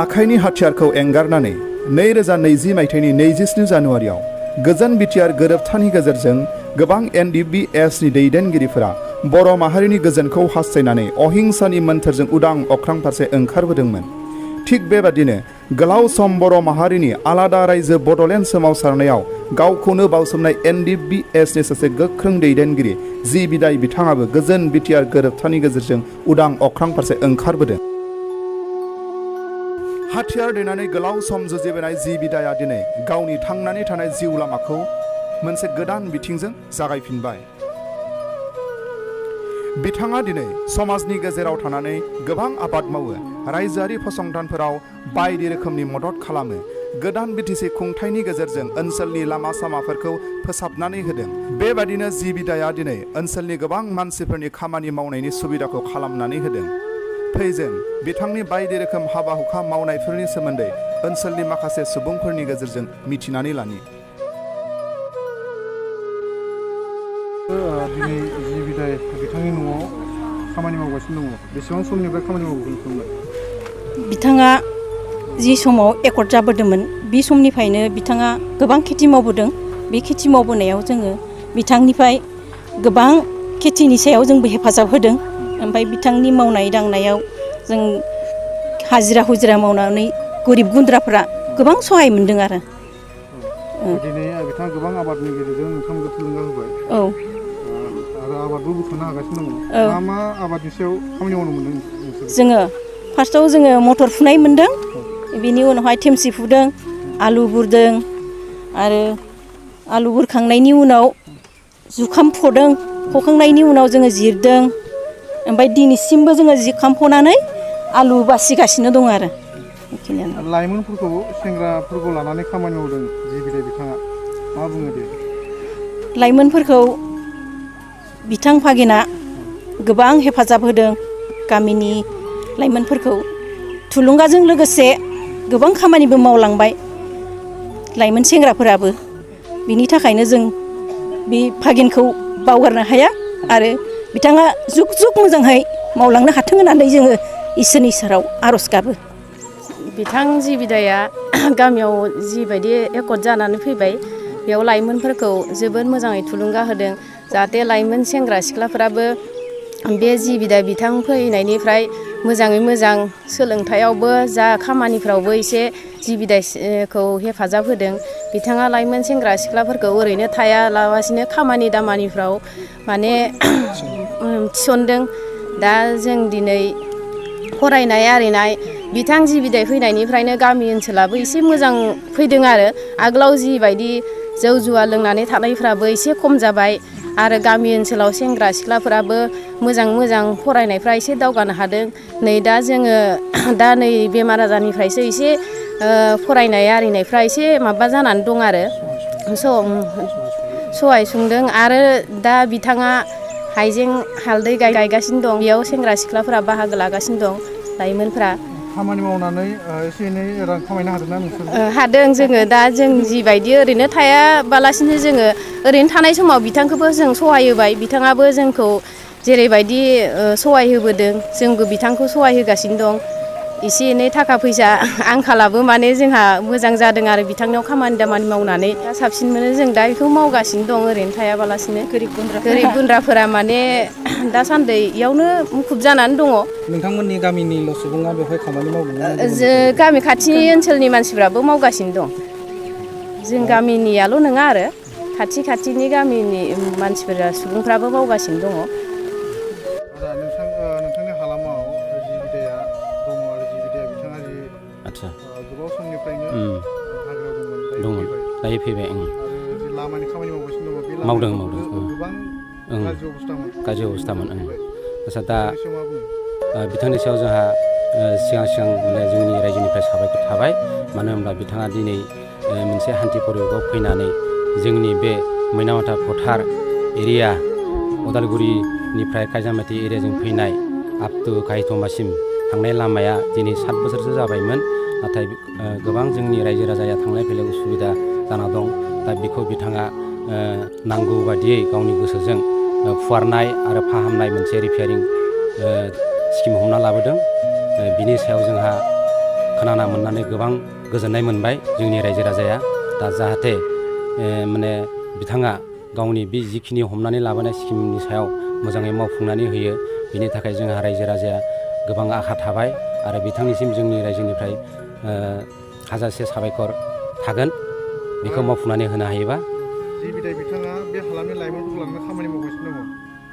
आखाइनि हाथियारखौ एंगारनानै 2020 मायथाइनि 27 जानुवारियाव गोजोन बिटिआर गोरोबथानि गेजेरजों गोबां NDBSनि दैदेनगिरिफोरा बर' माहारिनि गोजोनखौ हास्थायनानै अहिंसानि मोन्थोरजों उदां अख्रां फारसे ओंखारबोदोंमोन। थिग बेबादिनो गोलाव सम बर' माहारिनि आलादा रायजो बड'लेण्ड सोमावसारनायाव गावखौनो बावसोमनाय NDBSनि सासे गोख्रों दैदेनगिरि जि बिदाय बिथाङाबो गोजोन बिटिआर गोरोबथानि गेजेरजों उदां अख्रां फारसे ओंखारबोदों। हाथियार दैनानै गोलाव सम जुजिबोनाय जि बिदाया दिनै गावनि थांनानै थानाय जिउ लामाखौ मोनसे गोदान बिथिंजों जागायफिनबाय। बिथाङा दिनै समाजनि गेजेराव थानानै गोबां आबाद मावो, रायजोआरि फसंथानफोराव बायदि रोखोमनि मदद खालामो, गोदान बिटिसि खुंथायनि गेजेरजों ओनसोलनि लामा सामाफोरखौ फोसाबनानै होदों। बेबादिनो जि बिदाया दिनै ओनसोलनि गोबां मानसिफोरनि खामानि मावनायनि सुबिदाखौ खालामनानै होदों। फै जों बिथांनि बायदि रोखोम हाबा हुखा मावनायफोरनि सोमोन्दै ओनसोलनि माखासे सुबुंफोरनि गेजेरजों मिथिनानै लानि। दिनै जि बिदाय बिथांनि न'आव खामानि मावगासिनो दङ। बेसेबां समनिफ्राय खामानि मावगासिनो? बिथाङा जि समाव एकर्ड जाबोदोंमोन बे समनिफ्रायनो बिथाङा गोबां खेथि मावबोदों। बे खेथि मावबोनायाव जोङो बिथांनिफ्राय गोबां खेथिनि सायाव जोंबो हेफाजाब होदों। ओमफ्राय बिथांनि मावनाय दांनायाव जों हाजिरा हुजिरा मावनानै गोरिब गुन्द्राफोरा गोबां सहाय मोन्दों आरो। दिनै बिथाङा गोबां आबादनि गेजेरजों ओंखामखौ थुलुंगा होबाय। औ। आरो आबादबो बुथुमनो हागासिनो दङ। औ। मा मा आबादनि सायाव खामानि मावनो मोन्दों? जोङो फार्स्टआव जोङो मटर फुनाय मोन्दों। बिनि उनावहाय थेमसि फुदों, आलु बुरदों, आरो आलु बुरखांनायनि उनाव जुखाम फदों। फखांनायनि उनाव जोङो जिरदों। ओमफ्राय दिनैसिमबो जोङो जिखामफ'नानै आलु बासिगासिनो दं आरो। बेखिनियानो। लाइमोनफोरखौ सेंग्राफोरखौ लानानै खामानि मावदों जि बिदाय बिथाङा, मा बुङो दे? लाइमोनफोरखौ बिथां फागेना गोबां हेफाजाब होदों। गामिनि लाइमोनफोरखौ थुलुंगाजों लोगोसे गोबां खामानिबो मावलांबाय लाइमोन सेंग्राफोराबो। बिनि थाखायनो जों बे फागिनखौ बावगारनो हाया आरो बिथाङा जुग जुग मोजांहाय मावलांनो हाथों होननानै जोङो इसोरनि सेराव आर'ज गाबो। बिथां जि बिदाया गामियाव जिबायदि एकर्ड जानानै फैबाय, बेयाव लाइमोनफोरखौ जोबोद मोजाङै थुलुंगा होदों। जाहाथे लाइमोन सेंग्रा सिख्लाफोराबो बे जि बिदाय बिथां फैनायनिफ्राय मोजाङै मोजां सोलोंथायावबो जा खामानिफ्रावबो एसे जि बिदायखौ हेफाजाब होदों। बिथाङा लाइमोन सेंग्रा सिख्लाफोरखौ ओरैनो थायालाबासिनो खामानि दामानिफ्राव माने थिसनदों। दा जों दिनै फरायनाय आरिनाय बिथां जि बिदाय फैनायनिफ्रायनो गामि ओनसोलाबो एसे मोजां फैदों आरो। आगोलाव जिबायदि जौ जुवा लोंनानै थानायफ्राबो एसे खम जाबाय आरो गामि ओनसोलाव सेंग्रा सिख्लाफोराबो मोजां मोजां फरायनायफ्रा एसे दावगानो हादों। नै दा जोङो दा नै बेमार आजारनिफ्रायसो एसे फरायनाय आरिनायफ्रा एसे माबा जानानै दं आरो सहाय सुंदों। आरो दा बिथाङा हाइजें हालदै गायगासिनो दं। बेयाव सेंग्रा सिख्लाफोरा बाहागो लागासिनो दं, लाइमोनफ्रा। खामानि मावनानै एसे एनै रां खामायनो हादोंना नोंसोर? हादों जोङो। दा जों जिबायदि ओरैनो थायाबालासिनो जोङो ओरैनो थानाय समाव बिथांखौबो जों सहाय होबाय। बिथाङाबो जोंखौ जेरैबायदि सहाय होबोदों जोंबो बिथांखौ सहाय होगासिनो दं। एसे एनै थाखा फैसा आंखालाबो माने जोंहा मोजां जादों आरो बिथांनियाव खामानि दामानि मावनानै दा साबसिन मोनो। जों दा बेखौ मावगासिनो दं ओरैनो थायाबालासिनो। गोरिब गुन्द्राफोरा माने दासान्दि इयावनो मुखुब जानानै दङ। नोंथांमोननि गामिनिल' सुबुङा बेवहाय खामानि मावदोंना? गामि खाथिनि ओनसोलनि मानसिफ्राबो मावगासिनो दं। जों गामिनियाल' नङा आरो खाथि खाथिनि गामिनि मानसिफोरा सुबुंफ्राबो मावगासिनो दङ। नोंथांनि हालामाव जि बिदाया दङ आरो जि बिदाया बिथाङा जि गोबाव समनिफ्रायनो हाग्रायाव दंमोन, दायो फैबाय। आरो जि लामानि खामानि मावगासिनो दङ, बे मावदों गोबां गाज्रि अबस्थामोन। आदसा दा बिथांनि सायाव जोंहा सिगां माने जोंनि रायजोनिफ्राय साबायखर थाबाय। मानो होनब्ला बिथाङा दिनै मोनसे हान्थि परिबेकआव फैनानै जोंनि बे मैनामाथा फोथार एरिया उदालगुरिनिफ्राय काइजामाटि एरियाजों फैनाय आप टु काहिथमासिम थांनाय लामाया दिनै 7 बोसोरसो जाबायमोन। नाथाय गोबां जोंनि रायजो राजाया थांलाय फैलाय उसुबिदा जाना दं। दा बेखौ बिथाङा नांगौ बादियै गावनि गोसोजों फुवारनाय आरो फाहामनाय मोनसे रिपेयारिं स्किम हमना लाबोदों। बिनि सायाव जोंहा खोनाना मोननानै गोबां गोजोननाय मोनबाय जोंनि रायजो राजाया। दा जाहाथे माने बिथाङा गावनि बे जिखिनि हमनानै लाबोनाय स्किमनि सायाव मोजाङै मावफुंनानै होयो, बिनि थाखाय जोंहा रायजो राजाया गोबां आखा थाबाय आरो बिथांनिसिम जोंनि रायजोनिफ्राय हाजासे साबायखर थागोन बेखौ मावफुंनानै होनो हायोबा। जि बिदाय बिथाङा बे हालामनि लाइमोनफोरखौ लानानै खामानि मावगासिनो दङ।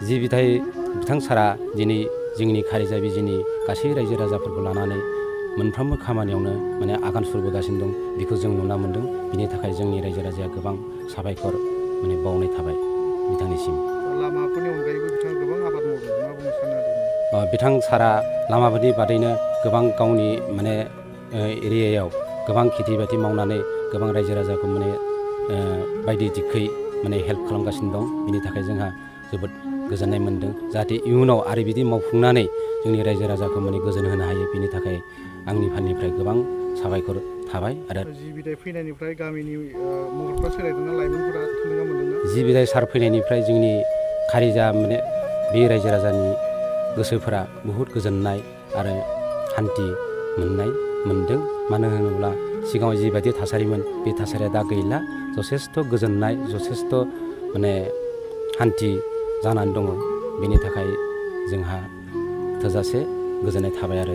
जि बिथां सारा दिनै जोंनि खारिजा बिजिनि गासै रायजो राजाफोरखौ लानानै मोनफ्रोमबो खामानियावनो माने आगान सुरबोगासिनो दं, बेखौ जों नुना मोन्दों। बिनि थाखाय जोंनि रायजो राजाया गोबां साबायखर माने बावनाय थाबाय बिथांनिसिम। लामाफोरनि अनगायैबो बिथाङा गोबां आबाद मावदों, मा बुंनो सानो? बिथां सारा लामाफोरनि बादैनो गोबां गावनि माने एरियायाव गोबां खेथि बाथि मावनानै गोबां रायजो राजाखौ माने बायदि दिगै माने हेल्प खालामगासिनो दं। बिनि थाखाय जोंहा जोबोद गोजोननाय मोन्दों। जाहाथे इयुनाव आरो बिदि मावफुंनानै जोंनि रायजो राजाखौ माने गोजोन होनो हायो, बिनि थाखाय आंनि फारनिफ्राय गोबां साबायखर थाबाय। आरो जि बिदाय फैनायनिफ्राय गामिनि महरफ्रा सोलायदोंना, लाइमोनफोरा थुलुंगा मोन्दोंना? जि बिदाय सार फैनायनिफ्राय जोंनि खारिजा माने बे रायजो राजानि गोसोफोरा बहुद गोजोननाय आरो हान्थि मोनदों। मानो होनोब्ला सिगाङाव जिबायदि थासारिमोन बे थासारिया दा गैला। जथेस्थ' गोजोननाय, जथेस्थ' माने हान्थि जानानै दङ। बेनि थाखाय जोंहा थोजासे गोजोननाय थाबाय आरो।